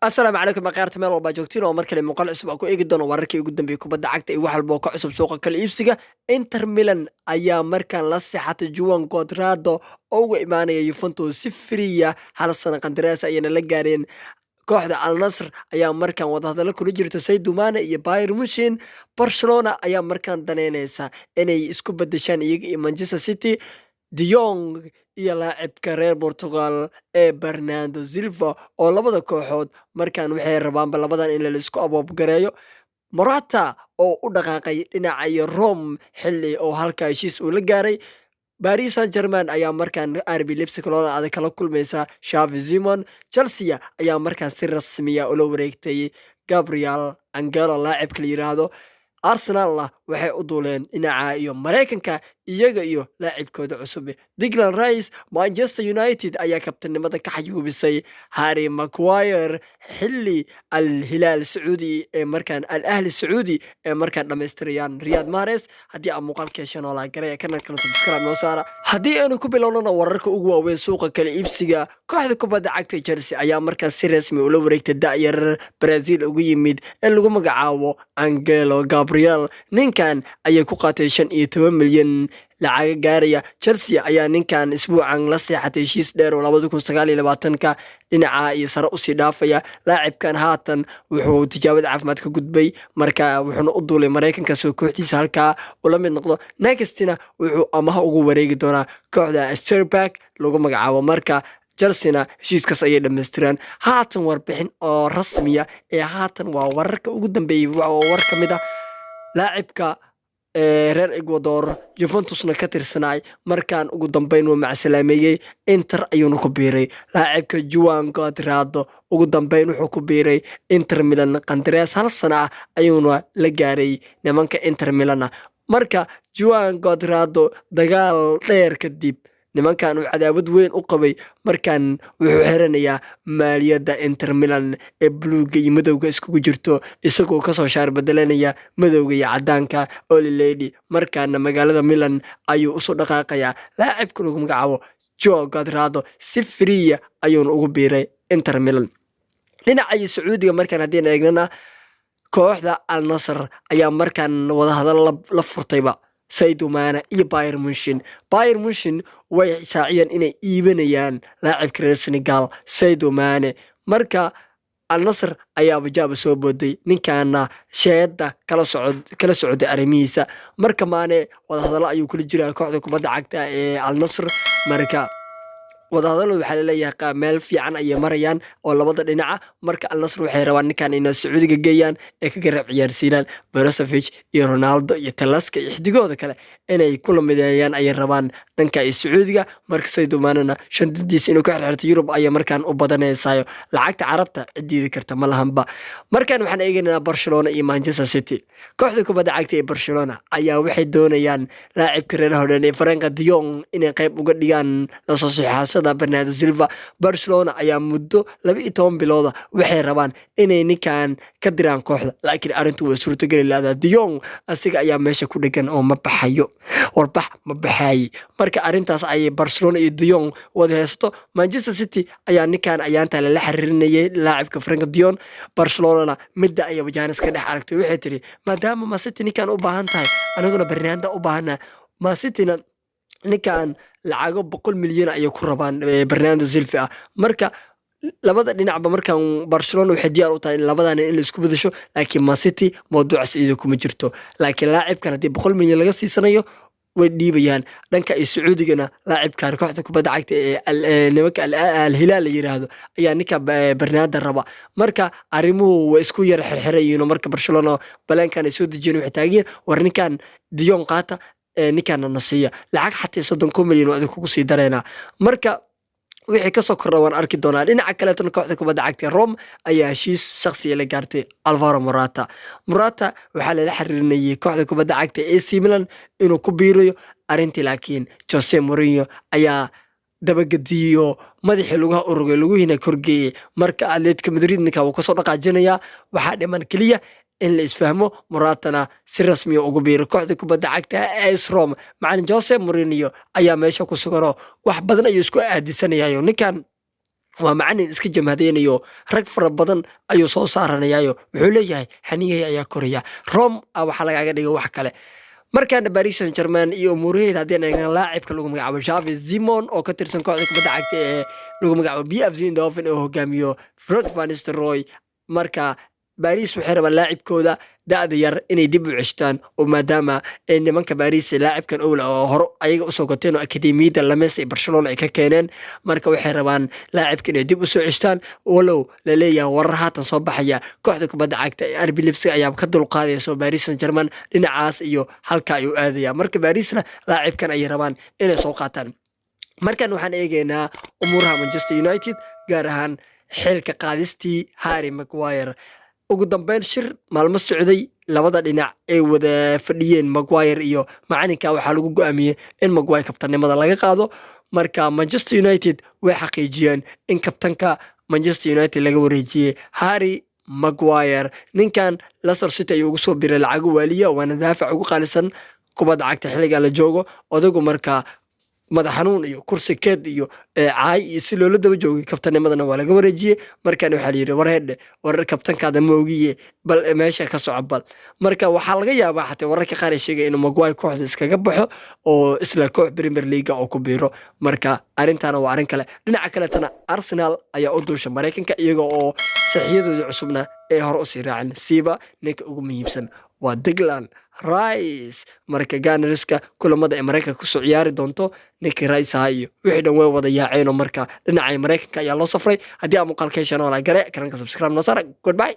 Asalaamu calaykum akhyaarta meel walbaa joogtiin oo mar kale muuqaal cusub aan ku eegi doono wararkii ugu dambeeyay kubadda cagta iyo wax walba oo ka cusub suuqa kala iibsiga. Inter Milan ayaa markaan la seexatay Juan Cuadrado oo uga imaanaya Juventus si free ah, hal sano qandaraas ayayna la gaareen. Kooxda Al Nasr ayaa markaan wadahadallo kula jirto Sadio Mane iyo Bayern Munchen. Barcelona ayaa markaan daneyneysa inay isku bedeshaan iyaga iyo Manchester City De Jong iyo laacibka reer Portugal ee Bernardo Silva, oo labada kooxood markaan waxay rabaanba labadan in la isku aboobgareeyo. Morata oo u dhaqaaqay dhinaca iyo Rome xilli oo halka heshiis uu la gaaray. Paris Saint-Germain ayaa markaan RB Leipzig loola adag kala kulmaysa Xavi Simons. Chelsea ayaa markaan si rasmiya ula wareegtay Gabriel Angelo laacibka la yiraahdo. Arsenalna waxay u duuleen dhinaca iyo Mareykanka iyaga iyo laacibkooda cusub Declan Rice. Manchester United ayaa kabtanimada ka xayuubisay Harry Maguire, xilli Al Hilaal Sacuudi ee markaan Al Ahli Sacuudi ee markaan dhammaystirayaan Riyad Mahrez. Haddii aad muuqaalka hesheen oo like gareeya, kanalkana subscribe noo saara. Haddii aynu ku bilownana wararka ugu waaweyn suuqa kala iibsiga, kooxda kubadda cagta Chelsea ayaa markaas si rasmi ula wareegtay da'yar Brazil ugu yimid ee lagu magacaabo Angelo Gabriel. Ninkan ayay ku qaatay 15 milyan lacaga gaaraya. Chelsea ayaa ninkan isbuucan la seexatay heshiis dheer oo 2029-ka dhinaca iyo sare usii dhaafaya. Laacibkan haatan wuxuu tijaabada caafimaad ka gudbay, marka wuxuuna u duulay Mareykanka soo kooxdiisa halkaa ula mid noqdo. Nextina wuxuu amaha ugu wareegi doonaa kooxda Sterbak lagu magacaabo. Marka Chelsea-na heshiiskaas ayay dhammaystireen. Haatan warbixin oo rasmiya ee haatan waa wararka ugu dambeeyey waa war ka mid ah laacibka reer Ecuador, Juventusna ka tirsanaay, markaan ugu dambeyn wuu macsalaameeyey, Inter ayuuna ku biiray. Laacibka Juan Cuadrado ugu dambeyn wuxuu ku biiray Inter Milan, qandaraas hal sana ah ayuuna la gaaray nimanka Inter Milan ah. Marka Juan Cuadrado dagaal dheer kadib nimankan uu cadaawad weyn u qabay, markan wuxuu xiranayaa maaliyadda Inter Milan ee buluugga iyo madowga iskugu jirto, isagoo kasoo shaar bedelanaya madowga iyo cadaanka Old Lady. Markaana magaalada Milan ayuu usoo dhaqaaqayaa laacibka lagu magacaabo Juan Cuadrado, si free ah ayuuna ugu biiray Inter Milan. Dhinaca iyo Sacuudiga markaan haddiin eegnana, kooxda Al Nasr ayaa markaan wadahadal la furtayba Sadio Mane iyo Bayern Munchen. Bayern Munchen way shaaciyeen inay iibanayaan laacibka reer Senegal Sadio Mane. Marka Al Nasr ayaaba jaaba soo booday, ninkaana sheeda kala socday arrimihiisa. Marka Mane wadahadallo ayuu kula jiraa kooxda kubadda cagta ee Al Nasr. Marka wadahadallo waxaa laleeyahay meel fiican ayay marayaan oo labada dhinaca. Marka Al Nasr waxay rabaan ninkan inay Sacuudiga geeyaan ee ka garab ciyaarsiinaan Brozovic iyo Ronaldo iyo Talaska iyo xidigooda kale, inay kula mideeyaan ayay rabaan dhanka iyo Sacuudiga. Marka Sadio Manena shandadiisa inuu ka xirxirto Yurub ayay markaan u badanaysayo, lacagta Carabta cidiidi karta ma lahanba. Markaan waxaan eegaynaa Barcelona iyo Manchester City. Kooxda kubadda cagta ee Barcelona ayaa waxay doonayaan laacibka reer Holland ee Frenkie de Jong inay qayb uga dhigaan lasoo saxiixashada Bernardo Silva. Barcelona ayaa muddo 12 bilooda waxay rabaan inay ninkan ka diraan kooxda, laakiin arrintu way suurtogeli lahdaa. De Jong asiga ayaa meesha ku dhegan oo ma baxayo, warbax ma baxaaye. Marka arrintaas ayay Barcelona iyo De Jong wada haysato. Manchester City ayaa ninkan ayaantaa lala xiriirinayay laacibka Frenkie de Jong. Barcelonana midda ayaba chance ka dhex aragtay, waxay tiri maadaama Man City ninkan u baahan tahay, aniguna Bernardo u baahana. Man Cityna ninkan lacago 100 milyan ayay ku rabaan Bernardo Silva ah. Marka labada dhinacba markan Barcelona waxay diyaar u tahay in labadan in la isku bedesho, laakiin Man City mawduucaas iyada kuma jirto. Laakiin laacibkan haddii 100 milyan laga siisanayo way dhiibayaan. Dhanka iyo Sacuudigana laacibkan kooxda kubadda cagta ee nimanka Al Hilaal la yiraahdo ayaa ninka Bernardo raba. Marka arrimuhu way isku yar xirxirayiin. Marka Barcelona baleenkan ay soo dejiyeen, waxay taagiin war ninkan De Jong qaata, ninkaana nasiiya lacag xataa 30 milyan waa idinkugu sii dareynaa. Marka wixii kasoo kordha waan arki doonaa. Dhinaca kaleetona kooxda kubadda cagta Rome ayaa heshiis shakhsiya la gaartay Alvaro Morata. Morata waxaa lala xiriirinayay kooxda kubadda cagta AC Milan inuu ku biirayo arrintii, laakiin Jose Mourinho ayaa dabagediyo, madaxii lugaha urugay, lugihiina korgeeyey. Marka Atletico Madrid ninka wuu kasoo dhaqaajinayaa, waxaa dhiman keliya in la isfahmo, Moratana si rasmiya ugu biiro kooxda kubadda cagta AS Rome. Macalin Jose Mourinho ayaa meesha ku suganoo wax badan ayuu isku aadisanayayo ninkan. Waa macalin iska jamhadeynayo, rag fara badan ayuu soo saaranayaayo. Wuxuu leeyahay xaniyahey ayaa koraya. Rome waxaa lagaaga dhigay wax kale. Markaana Paris Saint Germain iyo umuuraheeda haddii aan eegna, laacibka lagu magacaabo Xavi Simons oo ka tirsan kooxda kubadda cagta ee lagu magacaabo PSV Eindhoven oo hogaamiyo Ruud van Nistelrooy. Marka Paris waxay rabaan laacibkooda da'da yar inay dib u ceshtaan, oo maadaama ay nimanka Paris laacibkan owla oo hore ayaga usoo gateen oo akademiyadda La Masia ee Barcelona ay ka keeneen. Marka waxay rabaan laacibka inay dib usoo ceshtaan, walow la leeyahay warar haatan soo baxaya kooxda kubadda cagta ee RB Leipzig ayaa ka dulqaadaysa Paris Saint-Germain, dhinacaas iyo halka ayuu aadaya. Marka Parisna laacibkan ayay rabaan inay soo qaataan. Markan waxaan eegaynaa umuuraha Manchester United, gaar ahaan xilka qaadistii Harry Maguire. Ugu dambeyn shir maalmo socday labada dhinac ay wada fadhiyeen, Maguire iyo macalinka, waxaa lagu go-aamiyey in Maguire kabtanimada laga qaado. Marka Manchester United way xaqiijiyeen in kabtanka Manchester United laga wareejiyey Harry Maguire. Ninkan Leicester City ayuu ugu soo biray lacago waaliya, waana daafac ugu qaalisan kubadda cagta xilligan la joogo odagu. Marka madax xanuun iyo kursi keed iyo caay iyo si loola daba joogay, kabtanimadana waa laga wareejiyey. Markaan waxaa la yidhi, war hedhe, warar kabtankaada moogiye, bal meesha ka soco bal. Marka waxaa laga yaabaa xataa wararka qaar ay sheegaya inuu Maguire kooxda iskaga baxo oo isla koox Premier League oo ku biiro. Marka arrintaana waa arrin kale. Dhinaca kaletana Arsenal ayaa u duusha Maraykanka, iyaga oo saxiixyadooda cusubna ay hore usii raacin. Siiba ninka ugu muhiimsan waa Declan Rice. Marka Gunnerska kulamada ay Maraykanka kusoo ciyaari doonto, ninkii Rice ahaa iyo wixii dhan way wada yaaceenoo marka dhinaca Maraykanka ayaa loo safray. Haddii aa muuqaalka heshaan, walaa gare kanalka subscribe noo saara. Goodbye.